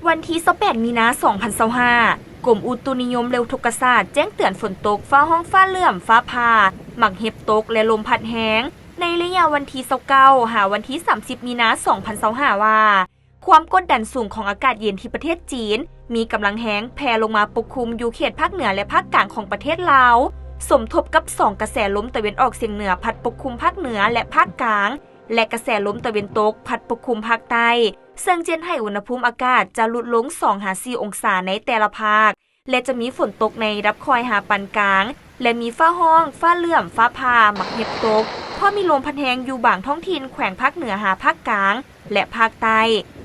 ວັນທີຊາວແປດ ມີນາ ສອງພັນຊາວຫ້າ ກົມອຸຕຸນິຍົມ ແລະ ອຸທົກກະສາດ ແຈ້ງເຕືອນຝົນຕົກ, ຟ້າຮ້ອງ, ຟ້າເຫຼື້ອມ, ຟ້າຜ່າ, ໝາກເຫັບຕົກ ແລະ ລົມພັດແຮງ ໃນໄລຍະວັນທີຊາວເກົ້າ ຫາວັນທີສາມສິບ ມີນາ ສອງພັນຊາວຫ້າ ວ່າ ຄວາມກົດດັນສູງຂອງອາກາດເຢັນທີ່ປະເທດຈີນ ມີກຳລັງແຮງແຜ່ລົງມາປົກຄຸມຢູ່ເຂດພາກເໜືອ ແລະ ພາກກາງຂອງປະເທດລາວ, ສົມທົບກັບສອງກະແສລົມຕາເວັນອອກສຽງເໜືອພັດປົກຄຸມພາກເໜືອ ແລະ ພາກກາງ ແລະ ກະແສລົມຕາເວັນຕົກພັດປົກຄຸມພາກໃຕ້, ເຊິ່ງຈະເຮັດໃຫ້ອຸນຫະພູມອາກາດຈະຫຼຸດລົງສອງຫາສີ່ອົງສາໃນແຕ່ລະພາກ ແລະ ຈະມີຝົນຕົກໃນລະດັບຄ່ອຍຫາປານກາງ ແລະ ມີຟ້າຮ້ອງ, ຟ້າເຫຼື້ອມ, ຟ້າຜ່າ, ໝາກເຫັບຕົກ, ພ້ອມມີລົມພັດແຮງຢູ່ບາງທ້ອງຖິ່ນແຂວງພາກເໜືອຫາພາກກາງ ແລະ ພາກໃຕ້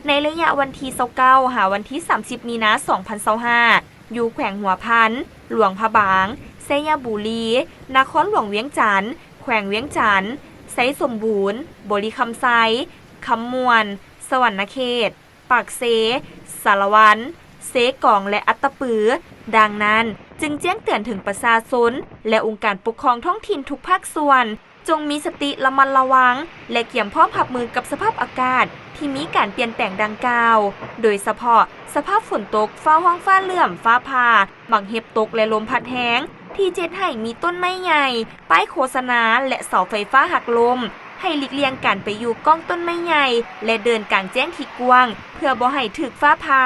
ໃນໄລຍະວັນທີຊາວເກົ້າ ຫາວັນທີສາມສິບ ມີນາ ສອງພັນຊາວຫ້າ ຢູ່ແຂວງຫົວພັນ, ຫຼວງພະບາງ, ໄຊຍະບູລີ, ນະຄອນຫຼວງວຽງຈັນ, ແຂວງວຽງຈັນ, ໄຊສົມບູນ, ບໍລິຄຳໄຊ, ຄຳມ່ວນ, ສະຫວັນນະເຂດ, ປາກເຊ, ສາລະວັນ, ເຊກອງ ແລະ ອັດຕະປື. ດັ່ງນັ້ນ, ຈຶ່ງແຈ້ງເຕືອນເຖິງປະຊາຊົນ ແລະ ອົງການປົກຄອງທ້ອງຖິ່ນທຸກພາກສ່ວນ ຈົ່ງມີສະຕິລະມັດລະວັງ ແລະ ກຽມພ້ອມຮັບມືກັບສະພາບອາກາດທີ່ມີການປ່ຽນແປງດັ່ງກ່າວ, ໂດຍສະເພາະສະພາບຝົນຕົກ, ຟ້າຮ້ອງ, ຟ້າເຫຼື້ອມ, ຟ້າຜ່າ, ໝາກເຫັບຕົກ ແລະ ລົມພັດແຮງ ທີ່ຈະເຮັດໃຫ້ມີຕົ້ນໄມ້ໃຫຍ່, ປ້າຍໂຄສະນາ ແລະ ເສົາໄຟຟ້າຫັກລົ້ມ. ໃຫ້ຫຼີກລ່ຽງການໄປຢູ່ກ້ອງຕົ້ນໄມ້ໃຫຍ່ ແລະ ເດີນກາງແຈ້ງທີ່ກວ້າງ ເພື່ອບໍ່ໃຫ້ຖືກຟ້າຜ່າ.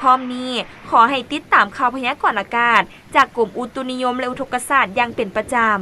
ພ້ອມນີ້, ຂໍໃຫ້ຕິດຕາມຂ່າວພະຍາກອນອາກາດຈາກກົມອຸຕຸນິຍົມ ແລະ ອຸທົກກະສາດຢ່າງເປັນປະຈຳ.